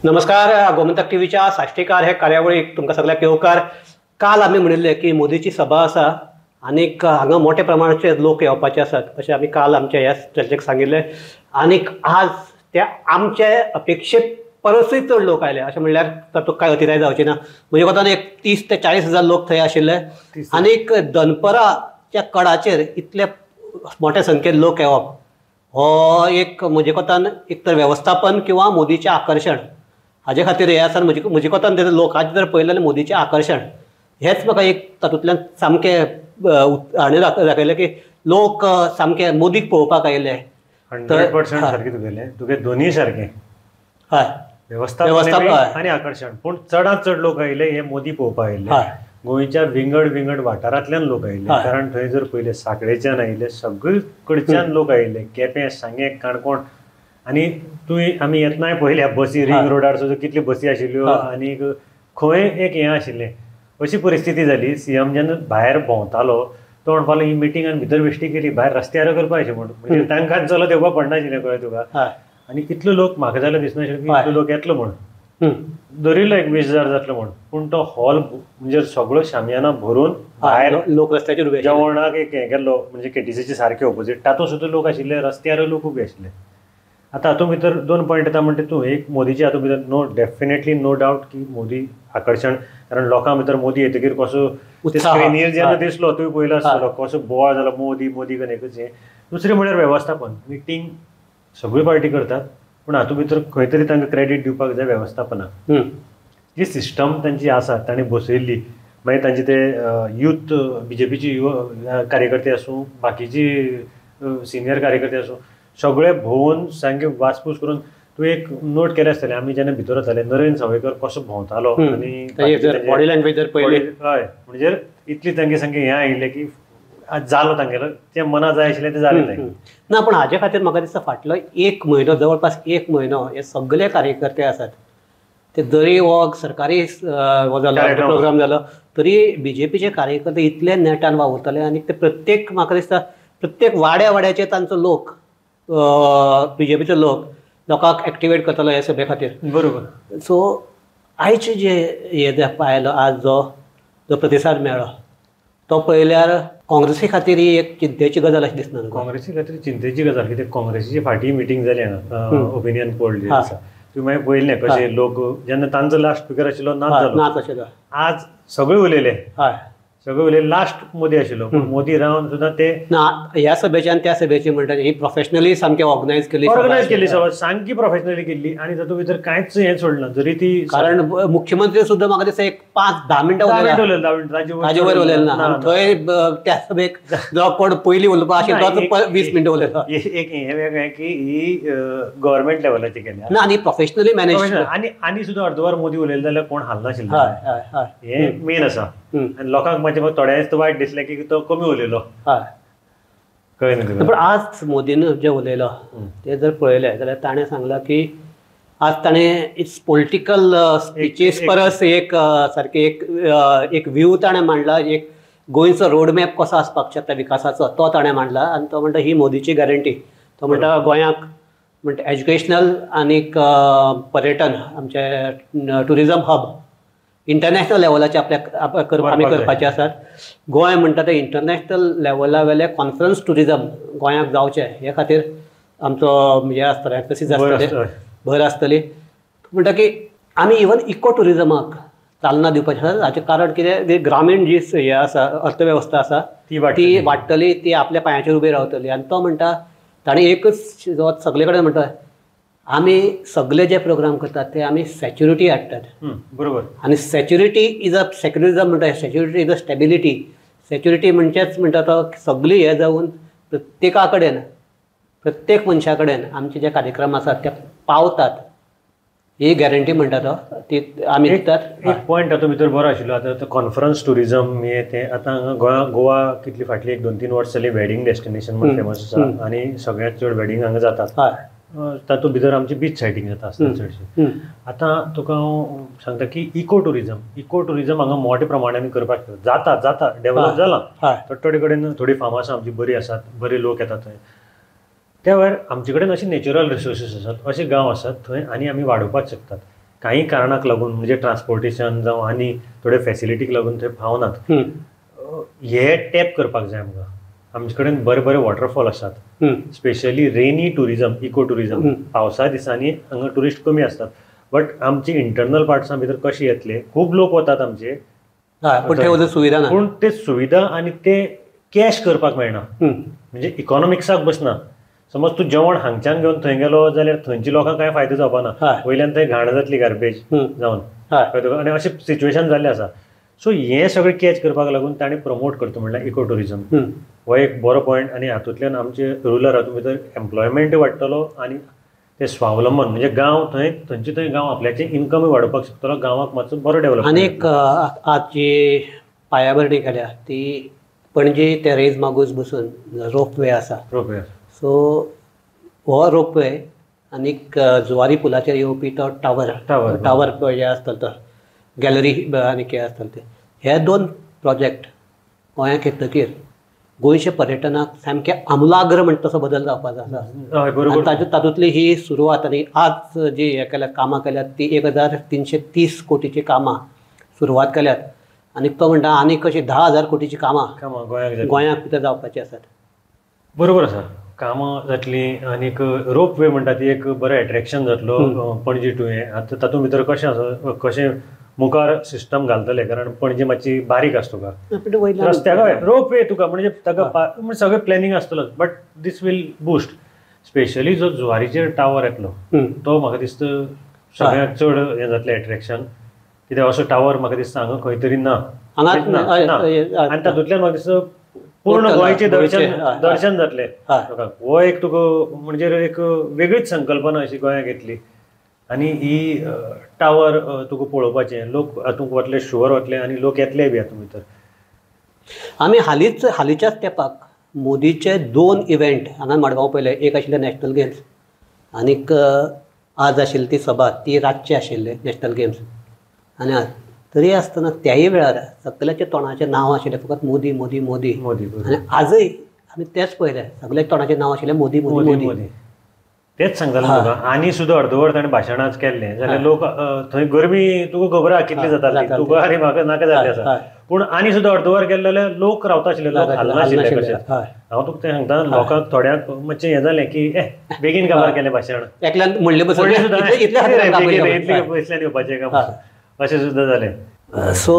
नमस्कार, गोमंतक टीव्हीच्या साश्टीकार हे कार्यावळीक तुमकां सगळ्यांक येवकार. काल आमी म्हणिल्लें की मोदीची सभा आसा आनीक हांगा मोठ्या प्रमाणाचेर लोक येवपाचे आसात अशें आमी काल आमच्या ह्या चर्चेक सांगिल्लें. आनीक आज त्या आमचे अपेक्षे परसूय चड लोक आयले अशें म्हणल्यार तातूंत कांय अतिताय जावची ना. म्हजे कोतान एक 30 ते 40 हजार लोक थंय आशिल्ले आनीक दनपराच्या कडाचेर इतले मोठ्या संख्येन लोक येवप हो एक म्हजे कोतान एक तर वेवस्थापन किंवा मोदीचें आकर्शण हाजे खातीर हें आसा. म्हजे कोतान ते लोकांचें जर पळयलें जाल्यार मोदीचें आकर्शण हेंच म्हाका एक तातूंतल्यान सामकें हाणें दाखयलें की लोक सामके मोदीक पळोवपाक आयिल्ले. 100% सारकें तुगेलें, तुगे दोनूय सारकें. हय, वेवस्थापन आनी आकर्शण. पूण चडांत चड लोक आयिल्ले हे मोदी पळोवपाक आयिल्ले. गोंयच्या विंगड विंगड वाठारांतल्यान लोक आयिल्ले, कारण थंय जर पळयलें साकळेच्यान आयिल्ले, सगळे कडच्यान लोक आयिल्ले, केपें, सांगें, काणकोण. आनी तुवें आमी येतनाय पळयल्या बसी, रिंग रोडार सुद्दां कितल्यो बसी आशिल्ल्यो आनी खंय एक हें आशिल्लें. अशी परिस्थिती जाली. सीएम जेन्ना भायर भोंवतालो तो म्हणपालो ही मिटींग आनी भितर बेश्टी केली, भायर रस्त्यार करपा अशें म्हण, म्हणजे तांकां चलत येवपाक पडनाशिल्लें, कळ्ळें तुका. आनी कितलो लोक म्हाका जाल्यार दिसनाशिल्लें की इतलो लोक येतलो म्हण, धरिल्लो एक 20 हजार जातलो म्हण, पूण तो हॉल म्हणजे सगळो शामियाना भरून भायर लोक रस्त्याचेर उबे, जेवणाक एक हें केल्लो म्हणजे केटीसीचे सारके ऑपोजीट, तातूंत सुद्दां लोक आशिल्ले, रस्त्यार लोक उबे आशिल्ले. आतां हातूंत भितर 2 पॉयंट येता म्हणटा तूं. एक मोदीचे हातूंत भितर नो डेफिनेटली नो डावट की मोदी आकर्शण, कारण लोकां भितर मोदी येतकीर कसो स्क्रिनीर जेन्ना दिसलो तुवें पळयलो आसतलो कसो बोवाळ जालो, मोदी मोदी करून एकूच हें. दुसरें म्हळ्यार वेवस्थापन. मिटींग सगळ्यो पार्टी करतात पूण हातूंत भितर खंय तरी तांकां क्रेडीट दिवपाक जाय वेवस्थापनाक. जी सिस्टम तांची आसा तांणी बसयल्ली, मागीर तांचे ते यूथ बीजेपीची युवा कार्यकर्ते आसूं, बाकीची सिनियर कार्यकर्ते आसूं, सगळे भोंवून सामके वासपूस करून. तूं एक नोट केलें आसतलें, आमी जेन्ना भितर वताले नरेंद्र सावयकर कसो भोंवतालो आनी बॉडी लँग्वेज जर पळयली, हय, म्हणजे इतली तांगे सामकें हें आयिल्लें की जालो तांगेलो, तें मना जाय आशिल्लें तें जालें ना. पूण हाजे खातीर म्हाका दिसता फाटलो एक म्हयनो, जवळपास एक म्हयनो हे सगळे कार्यकर्ते आसात ते जरी हो सरकारी हो जालो प्रोग्राम जालो तरी बीजेपीचे कार्यकर्ते इतले नेटान वावुरताले आनी ते प्रत्येक म्हाका दिसता प्रत्येक वाड्या वाड्याचे तांचो लोक बीजेपीचो लोक लोकांक एक्टिवेट करतालो हे सभे खातीर. बरोबर. सो आयचे जे हे आयलो आज जो जो प्रतिसाद मेळ्ळो तो पळयल्यार काँग्रेसी खातीर ही एक चिंतेची गजाल अशी दिसना. काँग्रेसी खातीर चिंतेची गजाल कित्याक काँग्रेसीची फाटीं मिटींग जाली हांगा, ओपिनियन पोल जे आसा तुवें मागीर पळयलें कशें लोक जेन्ना तांचो लास्ट स्पिकर आशिल्लो नाच जालो, नाच आशिल्लो. आज सगळे उलयले, हय सगळे उलयले, लास्ट मोदी आशिल्लो पूण मोदी रावन सुद्दां ते ना ह्या सभेची आनी त्या सभेची म्हणटा ही प्रोफेशनली सामकी ऑर्गनायज केली, ऑर्गनायज केली सभा सामकी प्रोफेशनली केल्ली आनी तातूंत भितर कांयच हें सोडना. जरी ती कारण मुख्यमंत्री सुद्दां म्हाका दिसता एक 5-10 मिनटां उलयले, ताजे वयर उलयले ना. थंय त्या सभेक जो कोण पयलीं उलोवपा आशिल्लो तो 20 मिनटां उलयलो. एक हें वेगळें की ही गव्हर्मेंट लेवलाची केली ना आनी प्रोफेशनली मॅनेज, आनी आनी सुद्दां अर्दवर मोदी उलयले जाल्यार कोण हालनाशिल्लो. हय हय, हें मेन आसा. आनी लोकांक मातशें थोड्यांच वायट दिसलें की तो कमी उलयलो, कळ्ळें न्ही. पूण आज मोदीन जें उलयलो तें जर पळयलें जाल्यार ताणें सांगलां की आज ताणें it's political speeches परस एक सारकें एक एक व्यू ताणें मांडला, एक गोंयचो रोड मॅप कसो आसपाक शकता विकासाचो तो ताणें मांडला. आनी तो म्हणटा ही मोदीची गॅरंटी. तो म्हणटा गोंयाक म्हणटा एज्युकेशनल आनीक पर्यटन आमचें ट्युरिजम हब इंटरनॅशनल लेवलाचे आपल्याक आमी करपाचे आसात. गोंय म्हणटा तें इंटरनॅशनल लेवला वेले कॉन्फरन्स ट्युरिजम गोंयाक जावचें हे खातीर आमचो हें आसतलें, एम्फसीस आसतलें, भर आसतली. म्हणटा की आमी इवन इको ट्युरिजमाक चालना दिवपाची आसा. हाचें कारण कितें, ग्रामीण जी हें आसा अर्थवेवस्था आसा ती वाडटली, ती आपल्या पांयाचेर उबी रावतली. आनी तो म्हणटा ताणें एकूच जो सगळे कडेन म्हणटा आमी सगळे जे प्रोग्राम करतात ते आमी सॅक्युरिटी हाडटात. बरोबर. आनी सॅक्युरिटी is a सेक्युलरिजम म्हणटा, security is a stability. Security म्हणचेच म्हणटा तो सगळी हें जावन प्रत्येका कडेन प्रत्येक मनशा कडेन आमचे जे कार्यक्रम आसात ते पावतात ही गॅरंटी म्हणटा तो ती आमी दितात. एक पॉयंट तातूंत भितर बरो आशिल्लो. आतां कॉन्फरन्स ट्युरिजम हें तें आतां गोंया गोवा कितली फाटली 1-2-3 वर्सां जाली वेडींग डेस्टिनेशन म्हूण फेमस आसा आनी सगळ्यांत चड वेडींग हांगा जातात. तातूंत भितर आमची बीच सायटींग जाता आसता चडशी. आतां तुका हांव सांगता की इको ट्युरिजम, इको ट्युरिजम हांगा मोठ्या प्रमाणान करपाक जाता, जाता डेवलप जालां. थोडे कडेन थोडी फार्मां आसा आमची बरी आसात, बरे लोक येतात थंय. त्या भायर आमचे कडेन अशे नॅचरल रिसोर्सीस आसात, अशे गांव आसात थंय आनी आमी वाडोवपाक शकतात. काही कारणाक लागून म्हणजे ट्रान्सपोर्टेशन जावं आनी थोडे फॅसिलिटीक लागून थंय पावनात. हे टॅप करपाक जाय आमकां. आमचे कडेन बरे बरे वॉटरफॉल आसात, specially rainy tourism, eco tourism. पावसा दिसांनी हांगा ट्युरिस्ट कमी आसतात, बट आमचे इंटरनल पार्ट्सां भितर कशे येतले, खूब लोक वतात आमचे, पूण सुविधा ना, पूण ते सुविधा आनी ते कॅश करपाक मेळना, म्हणजे इकॉनॉमिक्साक बसना. समज तूं जेवण हांगच्यान घेवन थंय गेलो जाल्यार थंयच्या लोकांक कांय फायदो जावपा ना, वयल्यान थंय घाण जातली, गार्बेज जावन, आनी अशें सिच्युएशन जाल्लें आसा. सो हें सगळें कॅच करपाक लागून ताणें प्रमोट करता म्हणल्यार इको ट्युरिजम हो एक बरो पॉयंट. आनी हातूंतल्यान आमचे रुरल हातूंत भितर एम्प्लॉयमेंटय वाडटलो आनी ते स्वावलंबन म्हणजे गांव थंय थंयचे थंय गांव आपल्याचें इन्कमय वाडोवपाक शकतलो, गांवाक मातसो बरो डेवलप. आनी एक आज जी पायाभरणी केल्या ती पणजी ते रेज मागूस बसून रोपवे आसा, रोपवे. सो हो रोपवे आनीक जुवारी पुलाचेर येवपी तो टावर, टावर हे आसतलो तो गॅलरी आनी कितें आसतलें ते, हे दोन प्रोजेक्ट गोंयांत येतकीर गोंयच्या पर्यटनाक सामकें आमूलाग्र म्हणटा तसो बदल जावपाचो आसा. बरोबर. तातूंतली ही सुरवात. आनी आज जी हें केल्या कामां केल्यात ती 1330 कोटीची कामां सुरवात केल्यात आनी तो म्हणटा आनी कशी 10,000 कोटीची कामां गोंयांत भितर जावपाची आसात. बरोबर आसा, कामां जातलीं आनीक रोप वे म्हणटा ती एक बरें एट्रेक्शन जातलो पणजी टू हें. आतां तातूंत भितर कशें आसा, कशें मुखार सिस्टम घालतले, कारण पणजी मातशी बारीक आसा तुका रस्त्याक रोप वे तुका म्हणजे ताका सगळें planning आसतलोच, but this will boost. Specially जो जुवारीचेर टावर येतलो तो म्हाका दिसता सगळ्यांत चड हें जातलें एट्रेक्शन, कित्याक असो टावर म्हाका दिसता हांगा खंय तरी ना, आनी तातूंतल्यान म्हाका दिसता पूर्ण गोंयचें दर्शन दर्शन जातलें लोकांक. हो एक तुका म्हणजे एक वेगळीच संकल्पना अशी गोंयाक येतली आनी ही टावर तुका पळोवपाचें, लोक हातूंत वतले, शुवर वतले आनी लोक येतले बी हातूंत भितर. आमी हालींच्याच तेंपाक मोदीचे 2 इव्हेंट हांगा मडगांव पळयले. एक आशिल्ले नॅशनल गेम्स आनीक आज आशिल्ली ती सभा, ती रातची आशिल्ली नॅशनल गेम्स. आनी आज तरी आसतना त्याय वेळार सगळ्याच्या तोंडाचें नांव आशिल्लें फकत मोदी मोदी मोदी मोदी. आनी आजय आमी तेंच पळयलें, सगळ्या तोंडाचें नांव आशिल्लें मोदी मोदी मोदी, तेच सांगताले तुका. आनी सुद्दां अर्दवर ताणें भाशणांच केल्लें जाल्यार लोक थंय गरमी तुका खबर आहा कितली जाताली, तुका आनी म्हाका नाका जाल्लें आसा, पूण आनी सुद्दां अर्दवर केल्लें जाल्यार लोक रावता आशिल्ले, लोक हालनाशिल्ले कशें. हांव तुका तें सांगता, लोकांक थोड्यांक मातशें हें जालें की ए बेगीन काबार केलें भाशण, एकल्यान म्हणलें इतलें पयसल्यान येवपाचें काम अशें सुद्दां जालें. सो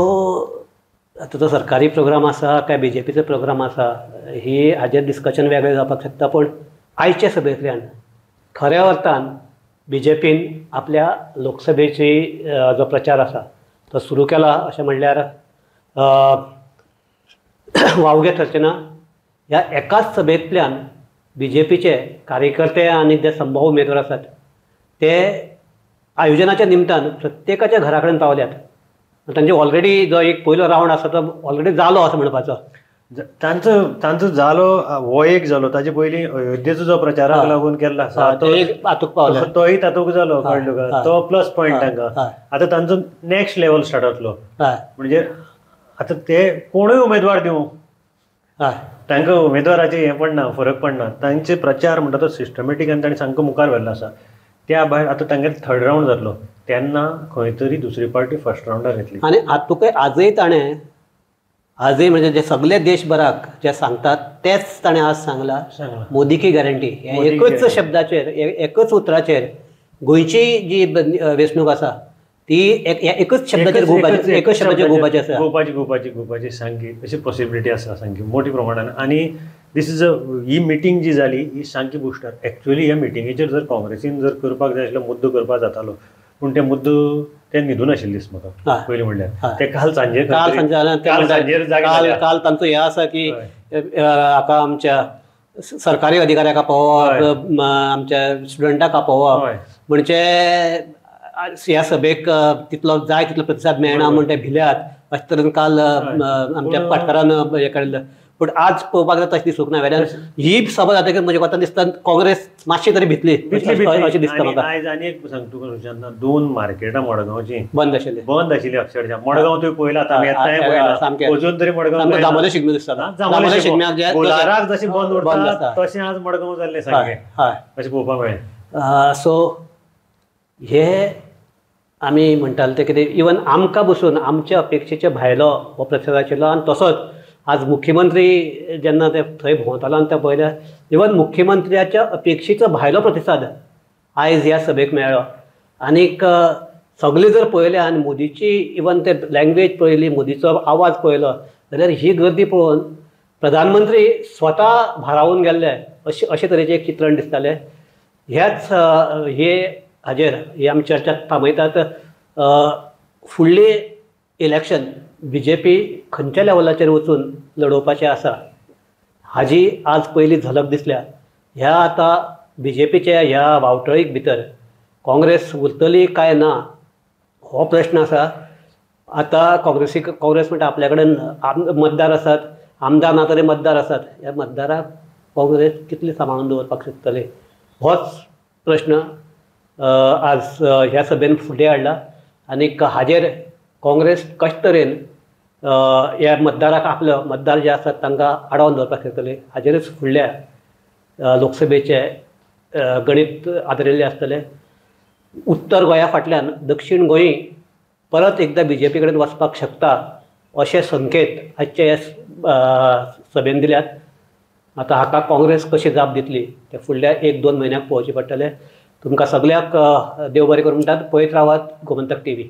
आतां तो सरकारी प्रोग्राम आसा काय बीजेपीचो प्रोग्राम आसा ही हाजेर डिस्कशन वेगळें जावपाक शकता, पूण आयचे सभेंतल्यान खऱ्या अर्थान बीजेपीन आपल्या लोकसभेची जो प्रचार आसा तो सुरू केला अशें म्हणल्यार वावगें ठरचें ना. ह्या एकाच सभेंतल्यान बीजेपीचे कार्यकर्ते आनी जे संभाव्य उमेदवार आसात ते आयोजनाच्या निमतान प्रत्येकाच्या घरा कडेन पावल्यात. तांचे ऑलरेडी जो एक पयलो रावंड आसा तो ऑलरेडी जालो असो म्हणपाचो. तांचो तांचो जालो हो एक जालो, ताजे पयलीं अयोध्येचो जो प्रचाराक लागून केल्लो आसा तोय तातूंत जालो, कळ्ळें तुका, तो प्लस पॉयंट तांकां. आतां तांचो नेक्स्ट लेवल स्टार्ट जातलो, म्हणजे आतां ते कोणूय उमेदवार दिवं तांकां उमेदवाराचें हें पडना, फरक पडना. तांचे प्रचार म्हणटा तो सिस्टमॅटीक आनी ताणें सामको मुखार व्हेल्लो आसा. त्या भायर आतां तांगेलो थर्ड रावंड जातलो तेन्ना खंय तरी दुसरी पार्टी फर्स्ट रावंडार येतली. आनी आतुकय आजय ताणें आजय म्हणजे जे सगळे देशभराक जे सांगतात तेच ताणें आज सांगलां, मोदी की गॅरंटी एकच शब्दाचेर एकच उतराचेर गोंयची जी वेंचणूक आसा ती एकच शब्दाचेर घुंवपाची, एकच शब्दाचेर घुंवपाची आसा, घुंवपाची घुंवपाची घुंवपाची सामकी अशी पॉसिबिलिटी आसा सामकी मोठी प्रमाणान. आनी this is a he meeting जी जाली ही सामकी बुस्टर. एक्चुअली ह्या मिटिंगेचेर जर काँग्रेसीन जर करपाक जाय आशिल्लो मुद्दो करपाक जातालो, पूण ते मुद्दो ते न्हिदून आशिल्ले दिसता म्हाका. पयलीं म्हणल्यार ते काल सांजेर काल सांजेर काल तांचो हें आसा की हाका आमच्या सरकारी अधिकाऱ्याक आपोवप, आमच्या स्टुडंटाक आपोवप, म्हणजे ह्या सभेक तितलो जाय तितलो प्रतिसाद मेळना म्हूण ते भिल्यात अशें तरेन काल आमच्या पाटकारान हें काडिल्लें. पूण आज पळोवपाक गेल्यार तशें दिसूंक ना. वेल्यान ही सभा जातकीर म्हज्या कोतान दिसता काँग्रेस मातशी तरी भितली अशें दिसता म्हाका. आयज आनी एक सांगता तुका सुशांत, 2 मार्केटां मडगांवची बंद आशिल्ली, बंद आशिल्ली अक्षरशः. मडगांव तुवें पळयलां, आतां आमी येताय पळयलां, अजून तरी मडगांव जांबावले शिगम्या दिसता, जांबावले शिगम्याक कुलाराक जशें बंद उरता तशें आज मडगांव जाल्लें सारकें, अशें पळोवपाक मेळ्ळें. सो हे आमी म्हणटाले ते कितें इवन आमकां बसून आमच्या अपेक्षेच्या भायलो हो प्रतिसाद आशिल्लो. आनी तसोच आज मुख्यमंत्री जेन्ना ते थंय भोंवतालो आनी ते पळयल्यार इवन मुख्यमंत्र्याच्या अपेक्षेचो भायलो प्रतिसाद आयज ह्या सभेक मेळ्ळो. आनीक सगळे जर पळयले आनी मोदीची इवन ते लँग्वेज पळयली, मोदीचो आवाज पळयलो जाल्यार ही गर्दी पळोवन प्रधानमंत्री स्वता भारावून गेल्ले अशें अशे तरेचें एक चित्रण दिसतालें. ह्याच हे हाजेर ही आमी चर्चा थांबयतात. फुडली इलेक्शन बीजेपी खंयच्या लेवलाचेर वचून लडोवपाचें आसा हाजी आज पयली झलक दिसल्या. ह्या आतां बीजेपीच्या ह्या वावटळीक भितर काँग्रेस उरतली काय ना हो प्रश्न आसा. आतां काँग्रेस म्हणटा आपल्या कडेन मतदार आसात, आमदार ना तरी मतदार आसात, ह्या मतदाराक काँग्रेस कितले सांबाळून दवरपाक शकतले होच प्रश्न आज ह्या सभेन फुडें हाडला. आनीक हाजेर काँग्रेस कशे तरेन ह्या मतदाराक आपलो मतदार जे आसात तांकां आडावन दवरपाक शकतले हाजेरूच फुडल्या लोकसभेचे गणीत आदारिल्लें आसतलें. उत्तर गोंया फाटल्यान दक्षिण गोंय परत एकदां बीजेपी कडेन वचपाक शकता अशे संकेत आजचे ह्या सभेन दिल्यात. आतां हाका काँग्रेस कशी जाप दितली ते फुडल्या 1-2 म्हयन्याक पळोवचें पडटलें. तुमकां सगळ्यांक देव बरें करूं म्हणटात. पळयत रावात गोमंतक टीव्ही.